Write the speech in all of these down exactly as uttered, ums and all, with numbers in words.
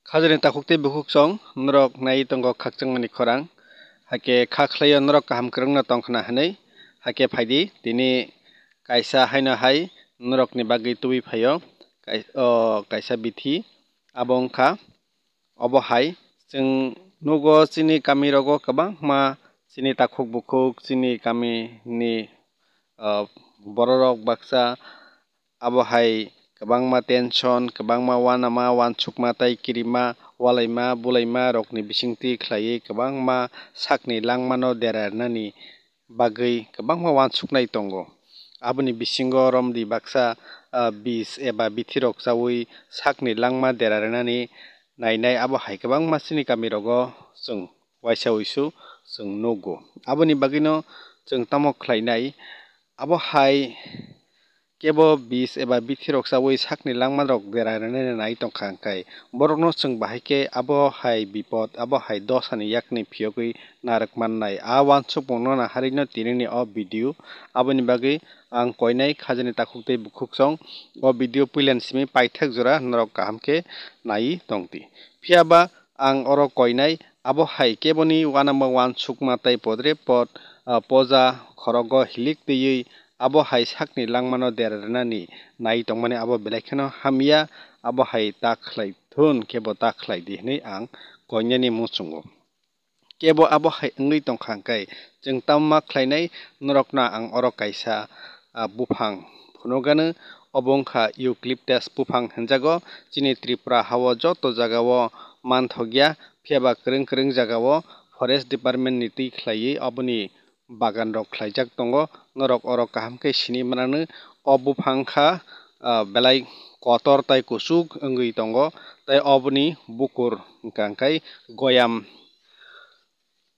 Khajani takhuk tei bukhuk song norok nai tongo khakchangmani khorang. Hakhe kha khlaio norok kaham kwrwngno tongkhna hwnwi. Hakhe phaidi tini kaisa haino hai norokni bagwi tubui phaio. Kai-, o kaisa bithi abo wngkha. Obo hai chwng nugo chini kamirogo kwbangma chini takhuk bukhuk chini kamini, o, bororok baksa abo hai kwbangma tension, kwbangma uanama, uansukma tei kirima, ualaima, bulaima rokni bisingtwi khlaiwi kwbangma sakni langmano dera rwnani bagwi kwbangma uansuknai tongo. Aboni bisingo romdi baksa, ah, bis eba bithirok chaui sakni langma dera rwnani nainai abo hai kwbangma chini kamirogo chwng waisa uisu chwng nugo. Aboni bagwino chwng tamo khlainai, abo hai kebo bis eba bithirok chaui sakni langmarok dera rwnani nai tongkha hwnkhe, borokno chwng bahai khe abo hai bipot, abo hai dosani yakni phiyogwi narwk mannai. A uansukmungno naharwino tinini o video. Aboni bagwi ang koinai khajani takhuk tei bukhuk song o video puilani simi paithak jora norok kaham khe naiwi tongdi. Phiyaba ang oro koinai, abo hai keboni uanama uansukma tei podre pod, ah, poja khorogo hilik twiwi abo hai sakni langmano dera rwnani nai tongmani abo belai kheno hamya, abo hai ta khlai thun kebo ta khlai di hwnwi ang koinani muchungo. Kebo abo hai wngwi tongkha hwnkhe chwng tamo ma khlainai norokno ang oro kaisa, ah, buphang phunukgano, obo wngkha eucalyptus buphang hinjago. Chini Tripura hao joto jagao manthokya, phiyaba kwrwng kwrwng jagao forest department ni twi khlaiwi oboni bagan rok khlaijak tongo. Norok oro kaham khe sini mano, o buphang kha, ah, belai kotor tai kuchuk wngwi tongo, tei oboni bukur hwnkha hwnkhe goyam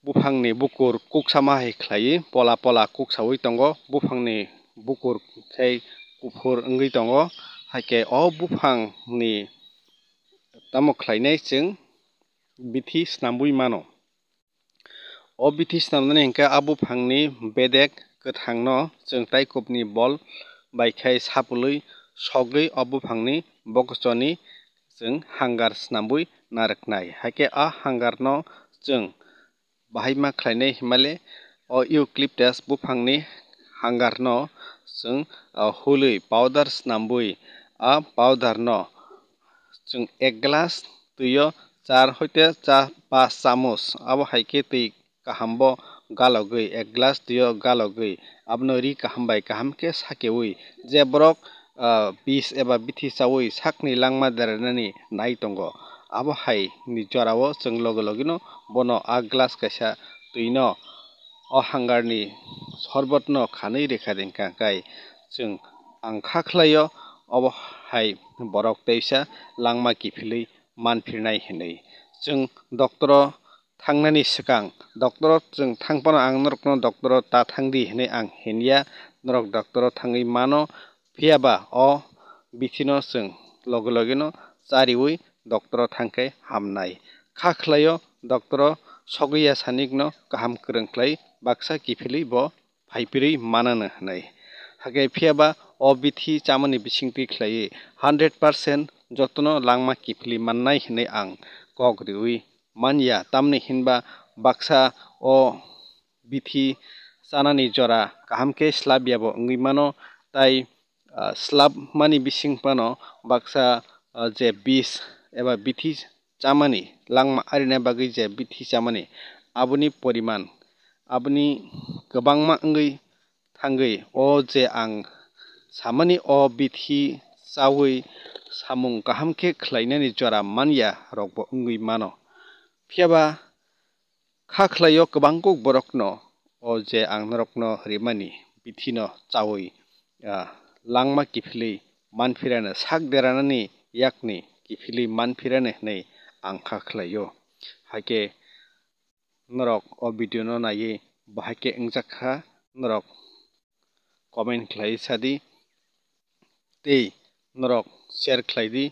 buphangni bukur kuksama hai khlaiwi pola pola kuksaui tongo. Buphangni bukur khe kuphur wngwi tongo, hakhe o buphangni tamo khlainai chwng bithi snambui mano. O bithi snamnani hwnkhe a buphangni bedek kwthangno chwng taikubni bol bai khai sapului sogwi o buphangni bokochoni chwng hangar snambui narwknai. Hakhe a hangarno chwng bahai ma khlainai hinmale o eucalyptus buphangni hangarno chwng, ah, hului powder snambui a powderno chwng ek glass twio char hoite cha-, pas chamus abo hai khe twi kaham bo galogwi, ek glass twio galogwi abono ri kaham bai kaham khe sakeui je borok, ah, bis eba bithi chaui sakni langma derainani nai tongo, abo hai ni jorao chwng loge logeno bono a glass kaisa twino o hangarni sorbotno khanwi rikha rikha khai chwng ang kha khlaio, obo hai borok teisa langma kiphilwi manphirnai hinwi. Chwng doctoro thangnani swkang, doctoro chwng thang phano ang norokno doctoro ta thangdi hinwi ang hinya, norok doctoro thangwi mano, phiyaba o bithino chwng loge logeno chariui doctoro thangkhe hamnai. Kha khlaio doctoro sogwi ya sanikno kaham kwrwng khlai baksa kiphilwi bo phaipirwi manano hinwi. Hakhe phiyaba o bithi chamani bisingtwi khlaiwi hundred percent jotono langma kiphilwi mannai hinwi ang kok riui manya, tamni hinba baksa o bithi chanani jora kaham khe slabya bo wngwi mano, tai, ah, slabmani bising phano baksa, ah, je bis eba bithi chamani langma arina bagwi je bithi chamani aboni poriman aboni kwbangma wngwi thangwi o je ang samani o bithi chaui samung kaham khe khlainani jora manya rokbo wngwi mano. Phiyaba kha khlaio kwbang kuk borokno o je ang norokno rimani bithino chaui, ah, langma kiphilwi manphirano sak deranani yakni kiphilwi manphirano hinwi ang kha khlaio. Hakhe norok o video no naiwi bahai khe wngjak kha, norok comment khlai sadi tei norok share khlai di.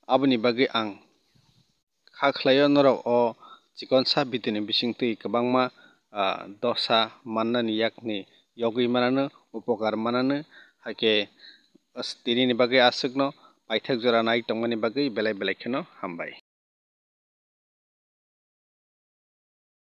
Aboni bagwi ang kha khlaio norok o chikonsa video ni bisingtwi kwbangma, ah, dosa mannani yakni yogwi manano, upokar manano, hakhe tinini bagwi aswkno paithak jora nai tongmani bagwi belai belai kheno hambai.